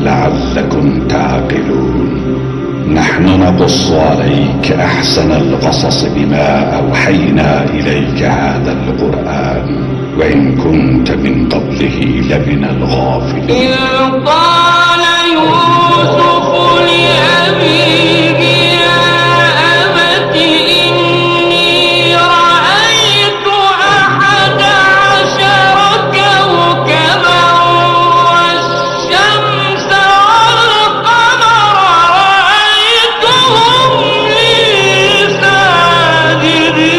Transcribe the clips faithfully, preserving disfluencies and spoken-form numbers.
لعلكم تعقلون. نحن نقص عليك أحسن القصص بما أوحينا إليك هذا القرآن وإن كنت من قبله لمن الغافلين. إذ قال يوسف لأبيه يا أبت إني رأيت أحد عشر كوكبا والشمس والقمر رأيتهم لي ساجدين.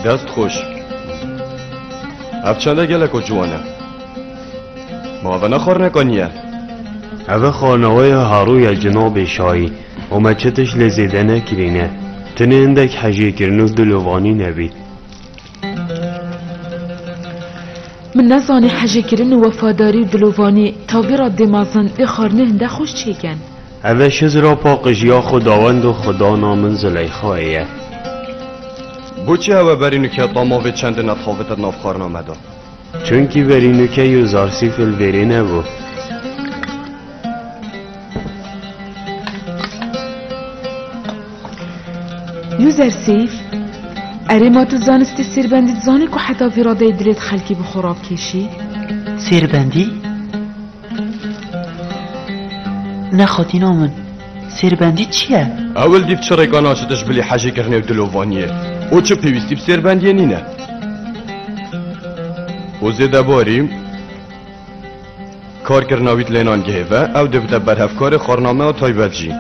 Dest xweş. Ev çende geleko ciwan e. Ma eve ne xwarineka nî ye? Eve xwarina we ya herû ye, cenabê şahî. Û me çi tişt lê zêde nekirîne. Tenê hindek hejêkirin û dilovanî nebî. Min nezanî hejêkirin û wefadarî û dilovanî tavî reddê mezin ê xwarinê hinde xweş çêken. Eve şizra paqij ya xwedawend û xwedana min Zuleyxayê ye. Boçî ewe berî nûke tama vê çendê nexavite di nav xwarina me de? Çunkî berî nûke Yuzarsîf li vêrê nebû. Yuzarsîf, erê ma tu zanistî sêrbendî dizanî ku heta vî radeyê dilê di xelkî bi xwe rakêşî? Sêrbendî? Ne xatîna min, sêrbendî çi ye? Ewil dîv çi rêka naçite ji bilî hejêkirinê û dilovaniyê? Û çi pêwîstî bi sêrbendiyê nîne? Û zêdebarî, karkirina wî di lênan gihê ve, ew dê bide berhevkarê xwarina me ya taybet jî.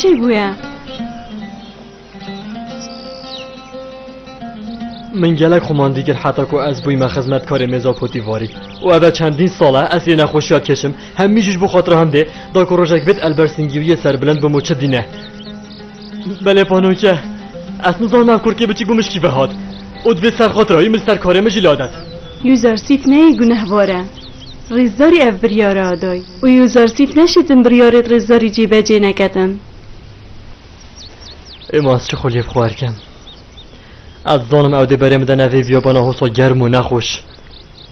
Çi bûye? Min gelek xwe mandî kir heta ku ez bûyme xizmetkarê mêza Potîfarî. Û ev e çendîn sal e ez ê nexweşiya dikeşim. Hemî jî ji bo xatira hindê, da ku rojek bêt el ber singî wî yê serbilind bim û çi dîne. Belê panoke, ez nizanim ev kurkê biçîk bi mişkî ve hat. Û divê ser xatira wî min li ser karê min jî ladet. Yuzarsîf neyê gunehbar e. Rêzdarî ev biryara day. Û Yuzarsîf neşêtin biryarêt rêzdarî cêbecê neketin. Ê ma ez çi xwe lê bi xwe erkem? Ez dizanim ew dê berê min de neve viyabana hosa germ û nexweş.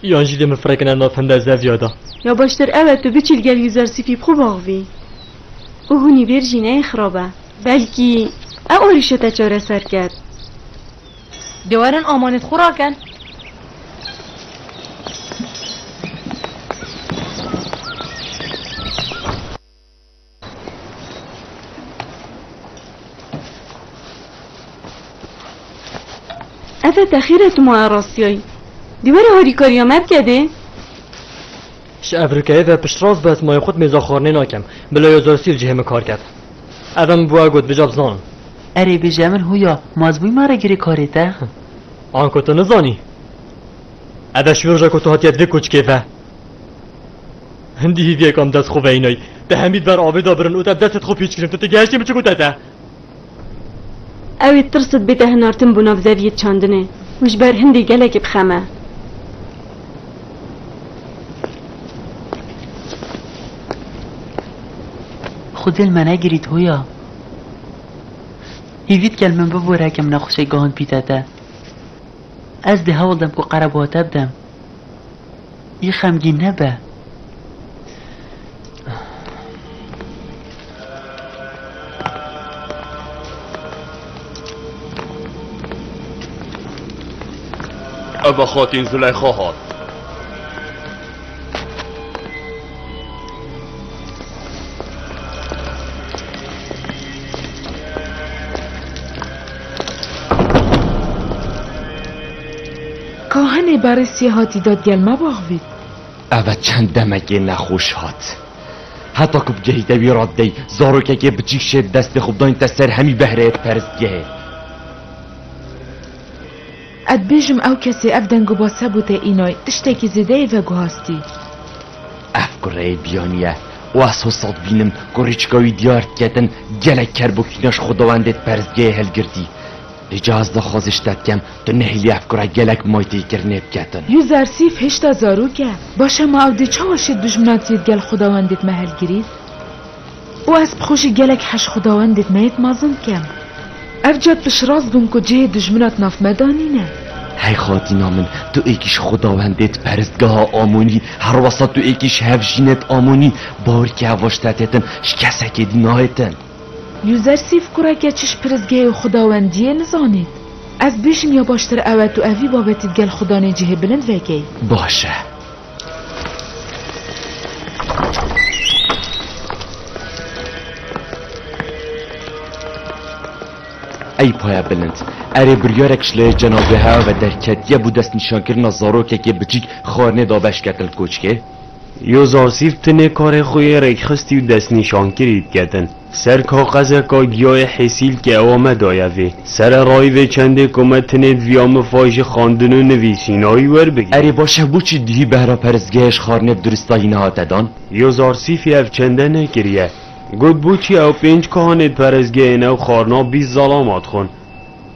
Yan jî dê min firekine nav hinde zeviya de. Ya baştir ew e tu biçî li gel Yuzarsîfî bi xwe baxivî. Û hûnî bêr jî neyê xirab e. Belkî ew arîşe te çareser ket. Dê werin amanêt xwe rakin. Ev e texîr e tu ma rastiyayî. Dê were harîkariya me bike dê. Ji evrûkeyê ve piştrast be ez mayê xwe di mêza xwarinê nakem. Bila Yozarsîf cihê min kar ket. Ev e min bi we got, bica bizanin. Erê bêje min Huya, ma ez bûyî ma re girê karê te? Anko tu nizanî? Ev e ji wê roja ku tu hatiye di vê koçikê ve. Hindî hîviyek am dest xwe veyînayî. Te hemî di ber avê de birin û te bi destê xwe pîç kirin. Tu, tu gihiştî min çi gote te? Ew ê tirs dibête hinartin bûna bi zeviyê çandinê û ji ber hindê gelekî bi xem e. Xwedê li me negirît Huya. Hîvî dike li min bibore ke min nexweşê gahand pîte te. Ez dê hewl dem ku qerebûa te bidim. Yê xemgîn nebe. Ev e xatîn Zuleyxa hat. Kahinê berê siyê hatî da digel me baxivît. Ev e çend demekê nexweş hat. Heta ku bigehîte wî radeyî, zarokekê biçîk şêt destê xwe bidayîn te ser hemî behreyê di perestgehê. Ez dibêjim ew kesê ev deng û bas hebû te înay, tiştekî zêde yê veguhastî. Ev kureyê biyaniye û ez hosa dibînim ku rêçika wî diyar diketin, gelek kerbokîna ji xwedawendê di perestgehê hilgirtî. Rica ez daxwazê ji te dikem, tu nehêlî ev kure gelek may têkirinê biketin. Yuzarsîf hêşta zarok e. Baş e, ma ew dê çawa şêt dijminatiyê digel xwedawendê di me hilgirît? Û ez bi xwe jî gelek heş xwedawendê di me yêt mezin dikem. Ev ca tu şirast bûn ku cihê dijmina di nav me da nîne. Hey xatîna min, tu êkî ji xwedawendê di perestgeha Amonî, herwesa tu êkî ji hevjînê di Amonî, bawer ke ev ji te têtin, ji kesekê dî nahêtin. Yuzarsîf kureke çi ji pirsgehê û xwedawendiyê nizanît. Ez bêjim ya baştir ew e tu evî babetî digel xwedanê cihê bilind vekey. Baş e. Ey paya bilind. Erê biryarek ji lê cenabê heya ve derketiye bo destnîşankirina zarokekê biçîk xwarinê dabeşketin li koçkê? Yozarsîf tinê karê xwe yê rêkxistî û destnîşankirî diketin. Ser kaxezeka giyayê hêsîl ke ewa me daye vê. Sererayî vê çendê ku me tinê di viya mifay ji xwendin û nivîsînayî werbigrin. Erê baş e, bo çi dihî behra perestgehê ji xwarinê bi duristayî nehate dan? Yozarsîfî ev çende nekiriye. Got, bo çi ew pênc kahanê di perestgehê ne û xwarina bîst zelama dixwin?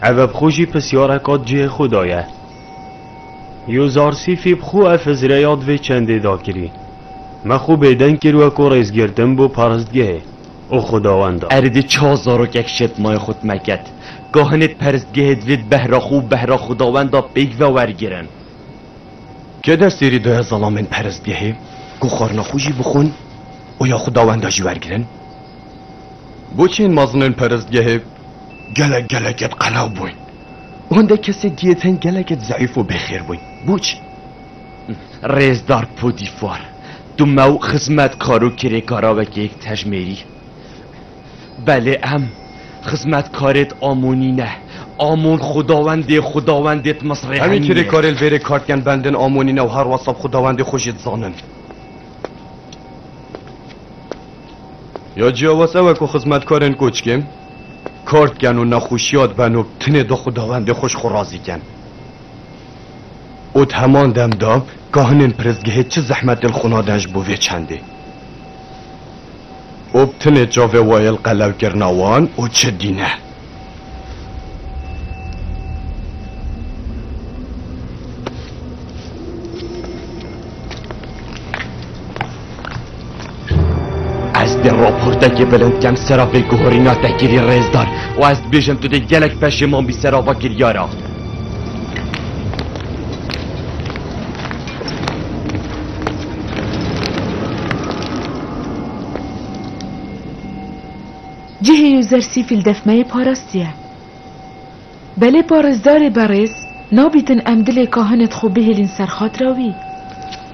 Ev e bi xwe jî pisyareka di cihê xwe de ye. Yozarsîfî bi xwe ev hizre ya di vê çendê de kirî. Me xwe bêdeng kir weko rêzgirtin bo perestgehê û xwedawenda. Erê dê çawa zarokek şêt mayê xwe di me ket? Kahinê di perestgehê divê di behra xwe û behra xwedawenda pêk ve wergirin. Kê destêrî daye zelamên perestgehê ku xwarina xwe jî bixwin û ya xwedawenda jî wergirin? Bo çi ên mezinên perestgehê gelek gelekêt qelew bûyn? Hindek kesê diyêt hên gelekêt zeîf û bêxêr bûyn. Bo çi? Rêzdar Potîfar, tu me û xizmetkar û kirêkara wekê yek tejmêrî. Belê em xizmetkarêt Amonî ne. Amon xwedawendê xwedawendêt Misrê hemî hemî ne. Kirêkarê li vêrê kar dikin bendên Amonî ne û her wesa bi xwedawendê xwe jî dizanin. Ya ciyawaz ew e ku xizmetkarên koçkê kar dikin û nexweşiya dibin û bi tinê di xwedawendê xwe ji xwe razî kin. Û di heman dem de kahinên pirsgehê çi zehmetê li xwe nadin ji bo vê çendê. Û bi tinê çavê wayê li qelewkirina wan û çi dîne. Ez dê raportekê bilind kem sera vê guhorîna te kirî rêzdar û ez dibêjim tu dê gelek peşêman bî sera va kiryara. Cihê Yuzersîfî li def me yê parastiye. Belê parêzdarê berêz, nabîtin em dilê kahinê xwe bihêlîn ser xatira wî.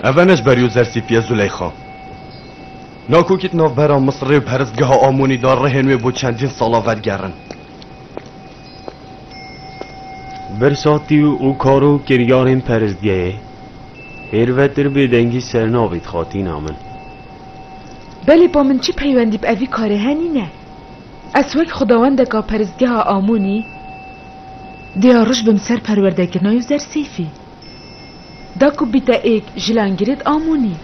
Eve ne ji ber Yuzersîfî ye Zuleyxa. Nakokî di navbera Misirê û peristgeha Amonî de rihên wê bo çendîn sala vedigerin. Birsatî û kar û kiryarên peristgehê hêrvetir bêdengî ser nabît xatîna min. Belê pa min çi peywendî bi evî karê henî ne? Ez wek xwedawendeka peristgeha Amonî dêya roj bim ser perwerdekirina Yuzersîfî. Da ku bîte êk ji langirêt Amonî.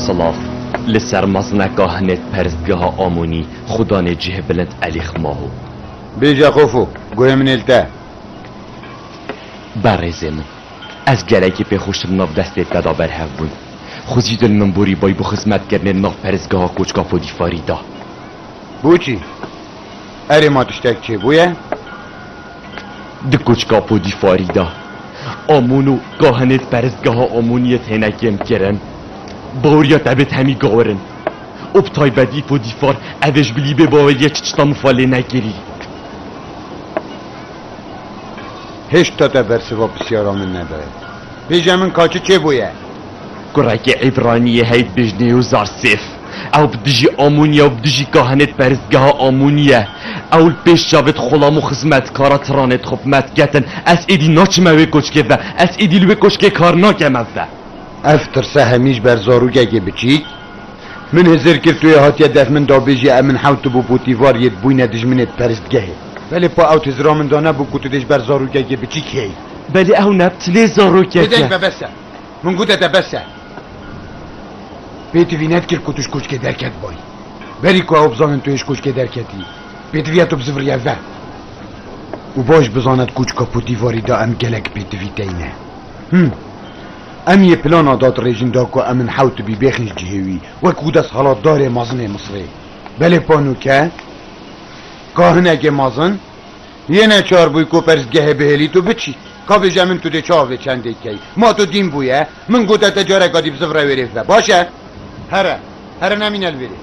Silav li ser mezine kahinêt peristgeha Amonî, xudanê cihê bilind Elîxmaho. Bêje Xofo, guhê min ê li te. Berêzê min, ez gelekî pê xweş im nav destê te de berhev bûn. Xwezî dil min borî bay bo xizmetkirinê nav peristgeha koçka Podîfarî da. Bo çi? Erê ma tiştek çêbûye? Di koçka Podîfarî da. Amûn û kahinêt peristgeha Amoniyê têne kêmkirin. Baweriya te bêt hemî gawirin. Û bi taybetî Podîfar evê ji bilî bê baweriye çi tişta mifa lê nekirî. Hêşta te bersiva pisyara min nedaye. Bêje min ka çi çêbûye? Kurekê Îbraniyê heyî dibêjinê Yuzarsêf. Ew bi dijî Amûnî ye û bi dijî kahinêt peristgeha Amûnî ye. Ew li pêş çavêt xulam û xizmetkara tiranêt xwe bi me diketin. Ez êdî naçime wê koçkê ve. Ez êdî li wê koçkê kar nakem ev ve. Ev tirse hemî ji ber zarokekê biçîk? Min hizir kir tu yê hatiye def min da bêjî em min hewt û bo Potîfar yê dibûyne dijminêt peristgehê. Belê pa ew hizira min da nebû ku tu dê ji ber zarokekê biçîk hêy. Belê ew ne bi tilê zarokek e. Bêdeng be bes e. Min gote te bes e. Pêtivî nedikir ku tu ji koçkê derketibay. Berî ku ew bizanin tu yê ji koçkê derketî, pêtiviya tu biziviriye ve. Û baş bizanet koçka Potîfarî da em gelek pêtivî teyne. Him. Em yê plana dadirêjin da ku em min hewt bî bêxin ji cihê wî, wek ku desthilatdarê mezinê Misirê. Belê pa nûke, kahinekê mezin, yê neçar bûy ku peristgehê bihêlît û biçît. Ka bêje min tu dê çawa vê çendê key? Ma tu dîn bûye? Min gote te careka dî bizivire wê rêv ve. Baş e? Here. Here nemîne li vêrê.